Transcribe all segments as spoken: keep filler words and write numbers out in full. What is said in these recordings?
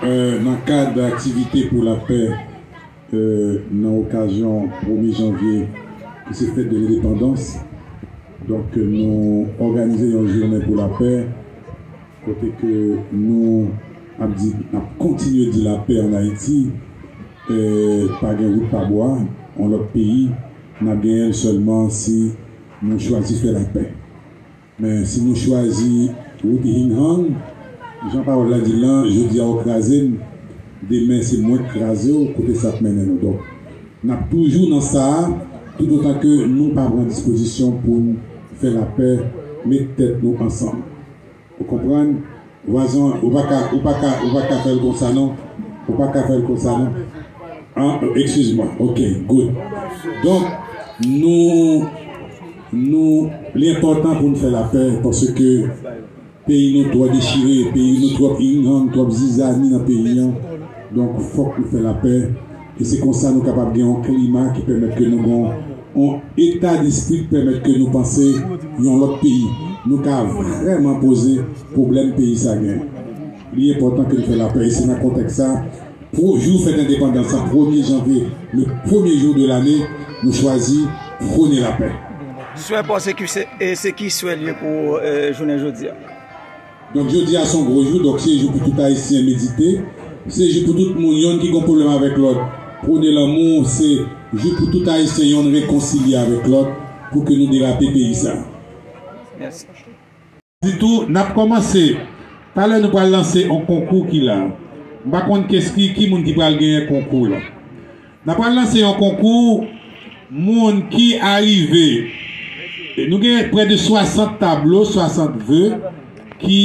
Euh, nan kad aktivite pou lapè, euh, nan okazyon premye janvye, ki se fèt de lendepandans, donk, euh, nou òganize yon jounen pou lapè, kote ke nou ap di, ap kontinye di lapè an Ayiti, euh, pa gen wout pa bwa, yon lòt peyi, n ap genyen l sèlman si nou chwazi fè lapè. Men si nou chwazi wout hinghang, jan pawòl la di l lan, jodi a ou kraze m, demen se mwen k kraze w, kote sa ap mennen nou. Donk, n ap toujou nan sa a, toutotan ke nou pa pran dispozisyon pou n fè lapè, met tèt nou ansanm. Ou konprann? Vwazan, ou pa ka, ou pa ka, ou pa ka fè l konsa non. Ou pa ka fè l konsa non. An, eskize mwen. Ok, good. Donk, nou, nou, li enpòtan pou n fè lapè, paske peyi nou twò dechire, peyi nou twòp hinghang, twòp zizani nan peyi an. Donk, fòk nou fè lapè. E se konsa nou kapab gen yon klima ki pèmèt ke nou gen yon eta despri ki pèmèt ke nou panse yon lòt peyi. Nou ka vrèman poze pwoblèm peyi sa gen. Li enpòtan ke nou fè lapè. E se nan kontèks sa, pou jou fèt endepandans la, premye janvye, le premier jour de l'année, nou chwazi pwone lapè. Swè pa w, se ki, se, e se ki swè l ye pou, e, jounen jodi a? Donk, jodi a se yon gwo jou, donk se jou pou tout Ayisyen medite. Se jou pou tout moun, yonn ki gen pwoblèm avèk lòt, pwone lanmou, se jou pou tout Ayisyen yonn rekonsilye avèk lòt, pou ke nou derape peyi sa. Mèsi. Ditou, n ap kòmanse. Talè nou pral lanse yon konkou ki la. M pa konn kès ki, ki moun ki pral genyen konkou la. N ap pral lanse yon konkou, moun ki arive. E nou gen prè de swasant tablo, swasant ve ki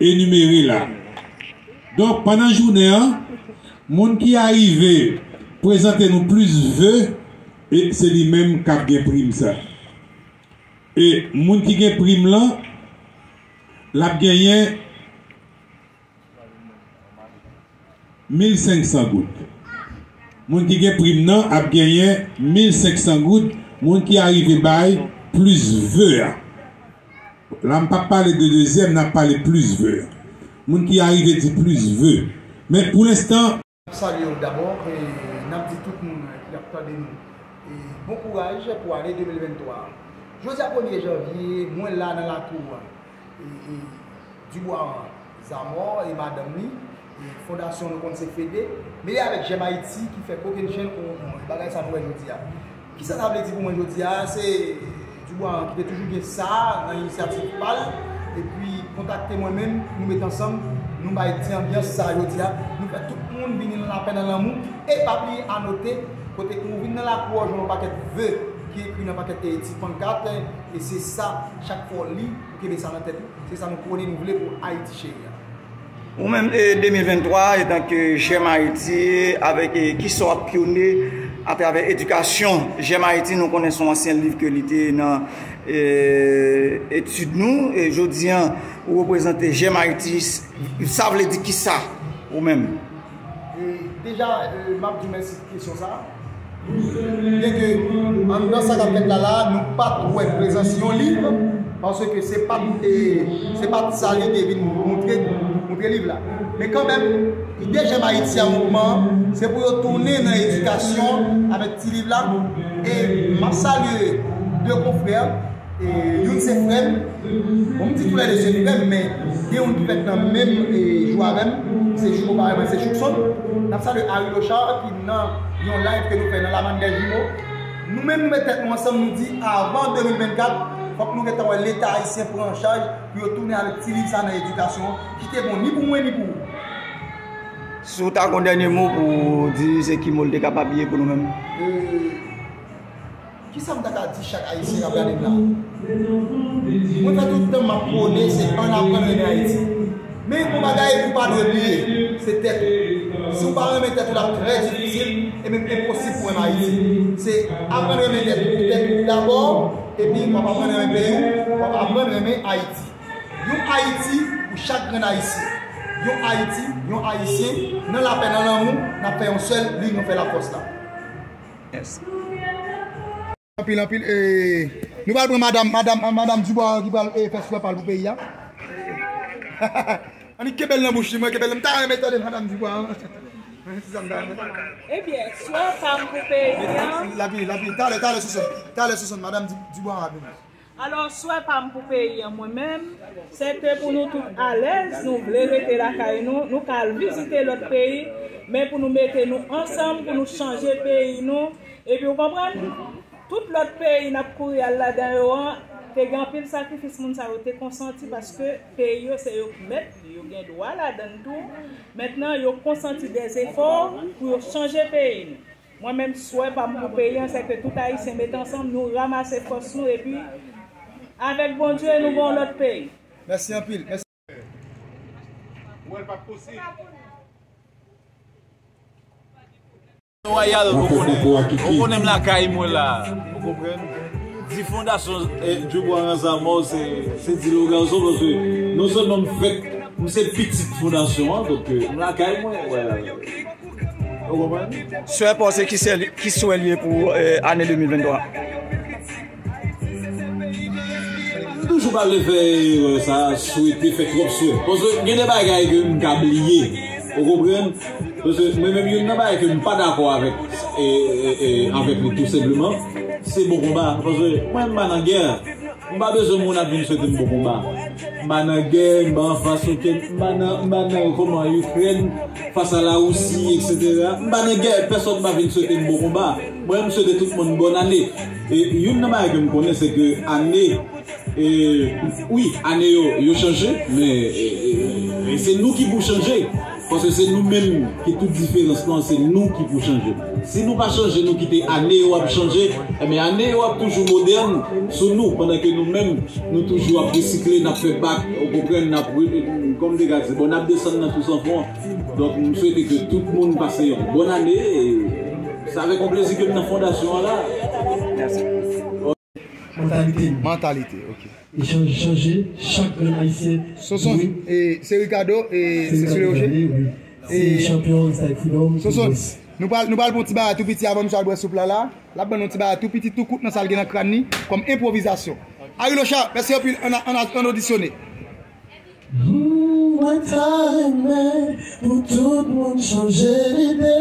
enimere la. Donk, pandan jounen an, moun ki arive prezante nou plis ve, e se li menm k ap gen prim sa. E moun ki gen prim lan, l ap genyen mil senk san goud. Moun ki gen prim nan ap genyen mil senk san goud. Moun ki arive bay plis ve a. La, m p ap pale de dezyèm, n ap pale plis ve a. Moun ki arive di plis ve. Men pou lenstan, N ap salye w dabò, e n ap di tout moun ki ap tande nou, e bon kouraj pou ane de mil venntwa a. Jodi a premye janvye, mwen la nan lakou a, e, e, Dubois Zamò e madanm li, e fondasyon nou konn se Fede, mele avèk J'aime Haïti ki fè kokennchenn on bagay sa nou wè jodi a. Kisa sa vle di pou mwen jodi a? Se Dubois ki te toujou gen sa nan inisyativ pa l, epi kontakte mwen menm, nou met ansanm, nou bay ti anbyans sa jodi a, nou fè tout moun vini nan lapè, nan lanmou, e pa bliye anote, kote ke ou vin nan lakou a, ou jwenn yon pakèt ve ki ekri nan pakèt, e, ti pankat, e se sa, chak fwa w li, ou kenbe sa nan tèt ou, se sa nou pwone, nou vle pou Ayiti cheri a. Ou menm, e, de mil venntwa, etanke J'aime Haïti, avèk, e, kisa w ap pyone atravè edikasyon? J'aime Haïti, nou konnen se yon ansyen liv ke li te nan, e, etid nou. E jodi a, ou reprezante J'aime Haïti. Sa vle di kisa, ou menm? E, deja, e, m ap di w mèsi pou kesyon sa a. Byenke anndan sa k ap fèt la la, nou pa t wè prezans yon liv, paske se pa t, e, se pa t sa li te vin montre, montre liv la. Men kanmenm, ide J'aime Haïti a, mouvman an, se pou yo tounen nan edikasyon avèk ti liv la. E m ap salye de konfrè, e youn se frè m. Bon, m di toulède se frè m, men gen youn ki fèt nan menm, e, jou avè m, se Jumo parèy mwen, se Choukson. N ap salye Harry Lochard ki nan yon live ke nou fè nan La Manne des Jumeaux. Nou menm, nou met tèt nou ansanm, nou di avan de mil vennkat, fòk nou gentan wè Leta ayisyen pran an chaj pou yo tounen avèk ti liv sa nan edikasyon an, ki te bon ni pou mwen, ni pou ou. Si w ta gen yon dènye mo pou w di, se ki mo l te kapab ye pou nou menm? E, Kisa m ta ka di chak Ayisyen k ap gade m la? Mwen fè tout tan m ap pwone se ann aprann renmen Ayiti. Men yon bagay ou pa dwe bliye, se tèt ou. Si w pa renmen tèt ou, l ap trè difisil e menm enposib pou w renmen Ayiti. Se aprann renmen tèt ou, tèt ou dabò, epi w ap aprann renmen peyi w, w ap aprann renmen Ayiti. Yon Ayiti pou chak grenn Ayisyen. Yon Ayiti, yon Ayisyen, nan lapè, nan lanmou, n ap fè yon sèl, linyon fè lafòs la. Yes. Anpil, anpil. E, nou pral pran madanm, madanm, madanm Dubois ki pral, e, fè swè pa l pou peyi a. Annik kenbe l nan bouch li, mwen kenbe l, m ta renmen tande madanm Dubois an. Ebyen, swè pa m pou peyi a. Lavi, lavi, talè, talè sou sèn, talè sou sèn, madanm Du- Dubois an ap vini. Alò, swè pa m pou peyi an, mwen menm, se ke pou nou tout alèz, nou vle rete lakay nou, nou ka al vizite lòt peyi, men pou nou mete nou ansanm, pou nou chanje peyi nou, epi w konprann, tout lòt peyi n ap kouri al ladan yo an, te gen anpil sakrifis moun sa yo te konsanti, paske peyi yo se yo k mèt li, yo gen dwa ladan l tou. Mentnan, yo konsanti dèzefò pou yo chanje peyi nou. Mwen menm, swè pa m pou peyi an, se ke tout Ayisyen mete ansanm, nou ranmase fòs nou, epi avèk Bondye, nou gen yon lòt peyi. Mèsi anpil. Mèsi. Ou wè l p ap posib. Royal, ou konnen, ou konnen m lakay mwen la. Ou konprann? Di fondasyon, eh, Dubois Ranzamo, se, se di lo gason, paske non sèlman m fèt, m se pitit fondasyon an, donk, eh, m lakay mwen, wè. Ou konprann? Swè pa w se ki sèl, ki swè l ye pou, eh, ane de mil venntwa? M toujou pa vle fè erè sa, swete, fè twòp swè. Paske gen de bagay ke m ka bliye. Ou konprann? Paske mwen menm, youn nan bagay ke m pa dakò avèk, e, e, e, avèk li tou senpleman, se bon konba. Paske mwen, m pa nan gè. M pa bezwen moun ap vin swete m bon konba. M pa nan gè, m pa anfas okenn, m pa nan, m pa nan kòman Ikrèn fas a Larisi, etsetera. M pa nan gè, pèsonn pa vin swete m bon konba. Mwen, m swete tout moun bòn ane. E youn nan bagay ke m konnen, se ke ane, e, wi, ane yo, yo chanje, men, e, e, e se nou ki pou chanje. Paske se nou menm ki tout diferans lan, se nou ki pou chanje. Si nou pa chanje, nou kite ane yo ap chanje, enben ane yo ap toujou modèn sou nou, pandan ke nou menm, nou toujou ap resikle, n ap fè bak, ou konprann, n ap, re- kòm te ka di, bon, n ap desann nan tou san fon. Donk, m swete ke tout moun pase yon bòn ane, e se avèk yon plezi ke m nan fondasyon an la. Mèsi. Mantalite nou. Mantalite, ok. E chanje, chanje, chak grenn Ayisyen. Sonson, e, se Ricardo, e, se sou le Rocher. E, Sonson, nou pral, nou pral pran ti bagay tou piti avan misye al bwè soup la la. L ap ban nou ti bagay tou piti, tou kout nan sa l gen nan kràn li, kòm enpwovizasyon. Harry Lochard, mèsi anpil, ann, ann, ann odisyone. Mwen ta renmen pou tout moun chanje lide.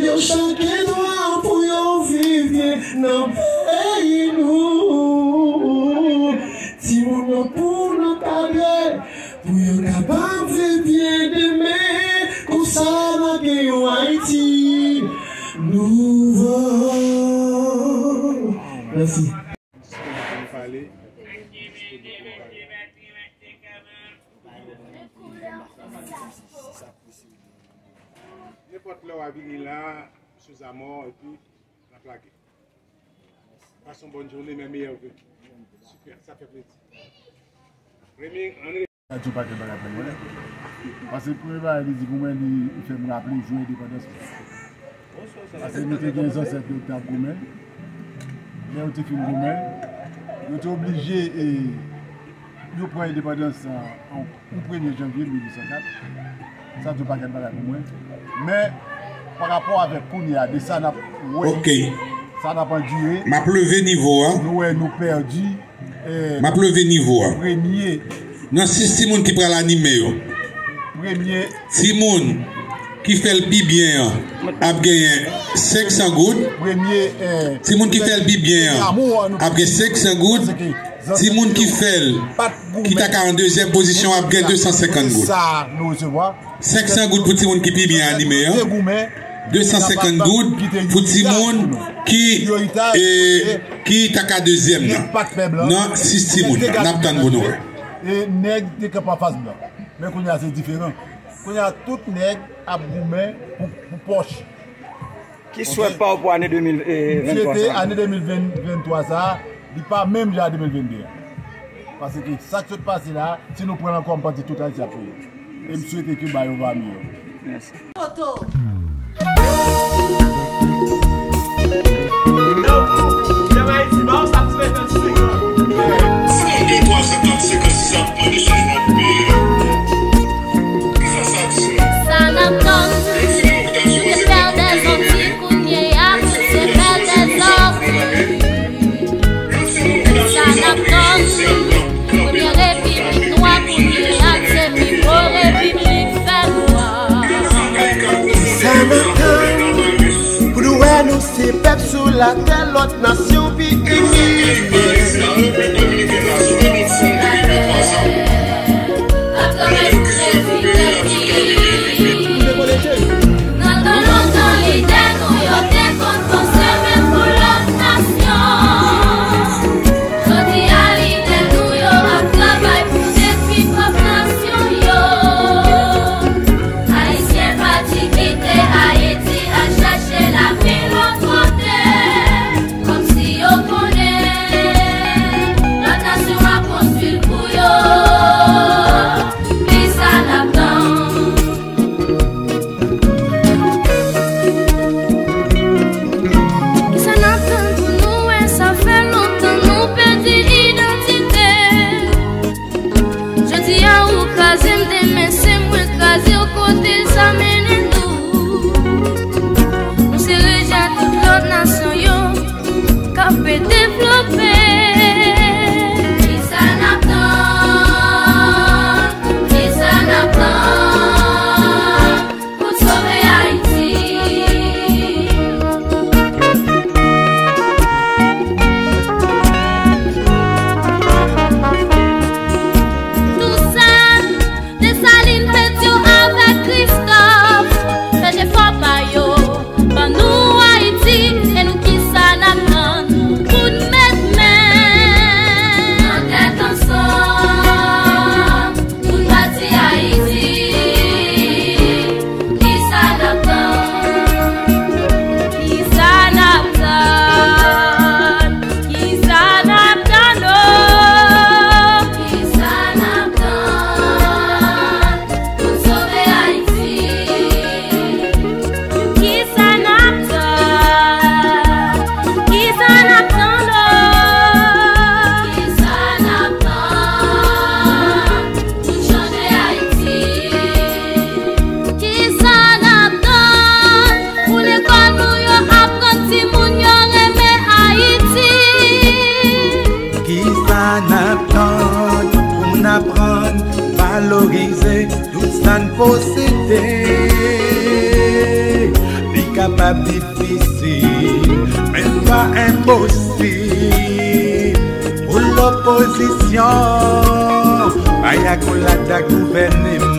Yo chak gen dwa pou yo viv byen nan peyi nou. Timoun yo pou nou kadre, pou yo kapab viv byen demen. Konsa n a gen yon Ayiti nouvo. Mèsi. Disponib pou nou pale. Disponib pou nou pale. Nenpòt lè w a vini la, sou zamò, epi n ap lage. Pase yon bòn jounen, men meyè vwe. Sipè, sa fè plezi. Remy, ann Sa di yon pakèt bagay pou mwen. Paske premye bagay li di pou mwen, li, li fè m raple jou endepandans mwen. Paske nou te gen zansèt yo ki t ap goumen. Lè yo te fin goumen, yo te oblije, e, yo pran endepandans an, an, pou premye janvye mil uit san kat. Sa di yon pakèt bagay pou mwen. Men, pa rapò avèk kounye a, de sa n ap wè, ok, sa n ap andire, m ap leve nivo a. Nou wè nou pèdi. M ap leve nivo a. Nan sis timoun ki pral anime yo, timoun ki fè l pi byen an ap genyen senk san goud. Timoun ki fè l pi byen an ap gen senk san goud. Timoun ki fè l, ki ta ka an dezyèm pozisyon ap gen de san senkant goud. Senk san goud pou timoun ki pi byen anime an. De san senkant goud pou timoun ki, e, ki ta ka dezyèm nan. Nan sis timoun. N ap tann pou nou wè. E nèg te kanpe anfas blan. Men kounye a se diferan. Kounye a tout nèg ap goumen pou, pou pòch. Ki swè pa w pou ane de mil vennntwa sa? Ane de mil venntwa sa, li pa menm jan a de mil vennde a. Paske sa k sot pase la, si nou pran l ankò, m panse tout Ayiti ap peye. E m swete ke bagay yo va mye. Mèsi. Foto. Sa n ap tann, se pèl dèzòd, kounye a, se pèl dèzòd. Sa n ap tann, premye repiblik nwa, kounye a, se pi wo repiblik fènwa. Sa n ap tann, pou nou wè nou se pèp sou latè, lòt nasyon pi ini. Nan tan lontan, lidè nou yo te konn panse menm pou lòt nasyon. Jodi a, lidè nou yo ap travay pou detwi pwòp nasyon yo. Ayisyen pati kite Ayiti al chache lavi lòt kote, kòmsi yo konnen lòt nasyon ap konstwi l pou yo. Kisa n ap tann? Kisa n ap tann pou nou wè sa fè lontan nou pèdi idantite? Jodi a ou kraze m, demen se mwen kraze w, kote sa mennen nou? Nou se rejè tout lòt nasyon yo k ap devlope. Kisa n ap tann? Kisa n ap tann pou n sove Ayiti? Tousen, Desalin, Petyon avèk Kristòf fè jefò pa yo. Ban nou Ayiti, e nou kisa n ap tann pou n met men nan tèt ansanm pou n bati Ayiti? Kisa n ap tann? Kisa n ap tann? Kisa n ap tann, oh? Kisa n ap tann? Pou n sove Ayiti. Kisa n ap tann? Kisa n ap tann, oh? Kisa n ap tann pou n chanje Ayiti? Kisa n ap tann pou lekòl nou yo aprann timoun yo renmen Ayiti? Kisa n ap tann pou n aprann valorize tout sa n posede? Li kapab difisil, men pa enposib pou lopozisyon bay akolad ak gouvèneman.